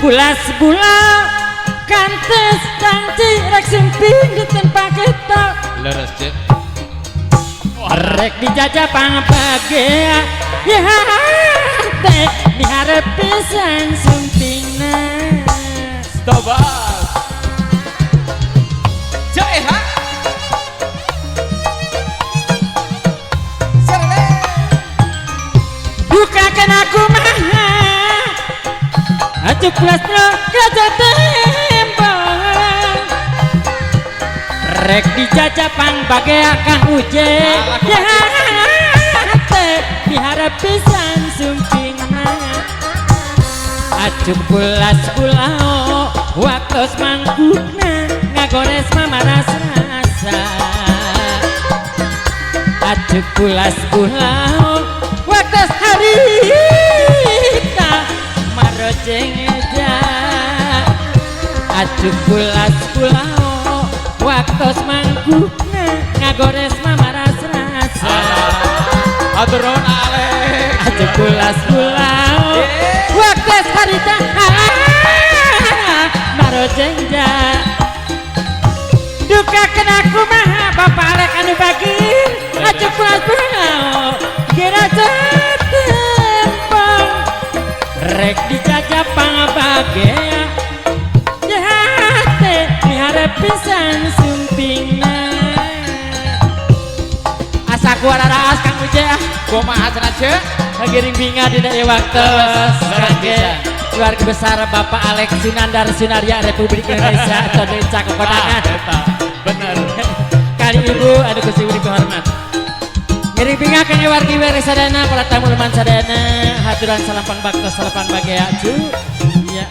Pulas bulau kantes tangci rek sumping di tempat kita. Leres, Cek. Rek dijajah pangbagea ya teh miharep pisan sumpingna. Tobat. Cek ha. Serle. Dukakeun aku maha acuk pulas pulau kaca tembong rek dijajah pangbagea Kang Uje ya teh miharep pisan sumpingna. Acuk pulas pulau waktos mangkukna ngagores mamaras rasa. Acuk pulas pulau waktos harita marojeng eja. Acuk pulas pulau waktos mangkukna ngagores mamaras rasa. Hatur nuhun, Alex. Acuk pulas pulau waktos harita marojengja. Duka kena kumaha Bapak Alek anu bagir. Acuk pulas pulau kira tembong rek dijajah pangabagea ya teh miharep pisan sumpingna. Asa ku araraas Kang Uje ah. Kumaha cenah, Cek? Ngagiring binga dina ieu waktos kangge keluarga besar Bapak Alex Sunandar Sunarya Republik Indonesia atau Desa Kekonangan. Ah, eta. Bener. Kali ibu anu ku simkuring hormat. Ngiring binga kangge wargi were sadayana, para tamu leman sadayana, haturan salampang baktos salampang bagea cu. Iya.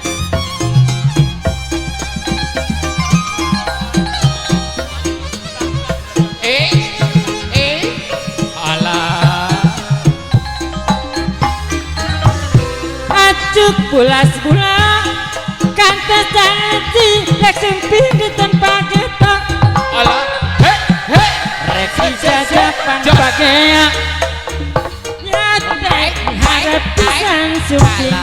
Eh, eh. Alah. Acuk pulas bula kantes janji rek sumping di tempat kita. Alah. He, he. Rek dijajah pangbagea ya teh harep pisan sumpingna.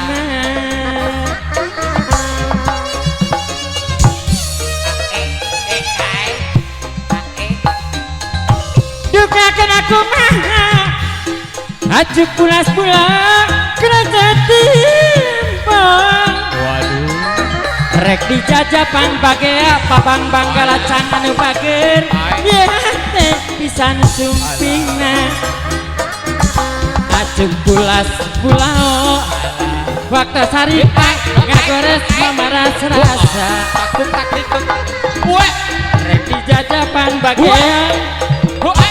Dukakeun aku maha acuk pulas pula kerja timpang. Waduh. Rek dijajah pangbagea papang banggalacan anu bager ya teh pisan sumpingna. Acuk pulas pulau waktu harita ngagores mamaras rasa. Takut taktik. Weh. Rek dijajah pangbagea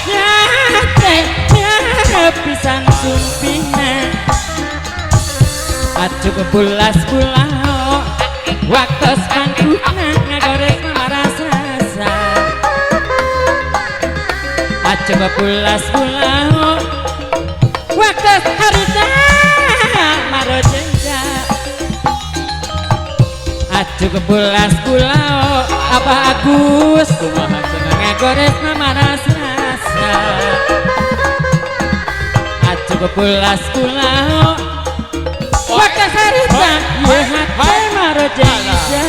ya teh miharep pisan sumpingna. Acuk pulas pulau waktos mangkukna ngagores mamaras rasa. Acuk pulas pulau waktos harita marojengja. Acuk pulas pulau Abah Agus Kumaha cenah? ngagores mamaras rasa. Acuk pulas pulau waktos harita ye hate marojengja.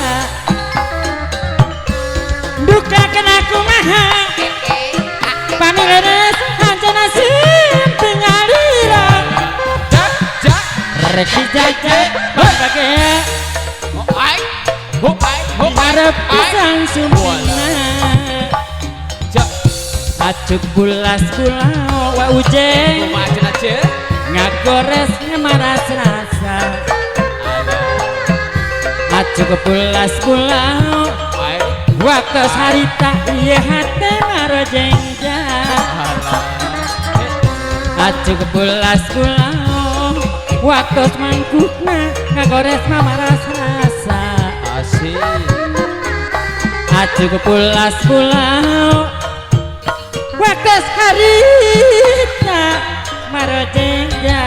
Duka kena kumaha pamileres hancana simping alira. Jak, jak. Rek dijajah bagea Ai. Ho, ai, ho, harep ai. pisan sumpingna. Jak. Acuk pulas pulau wa ujeng Kumaha cenah, Cek? ngagores ngemaras rasa. Acuk pulas pulau Ai. waktu harita ieu hate marojengja. Alah. Acuk pulas pulau waktu mangkukna ngagores mamaras rasa. Asik. Acuk pulas pulau waktu harita marojengja.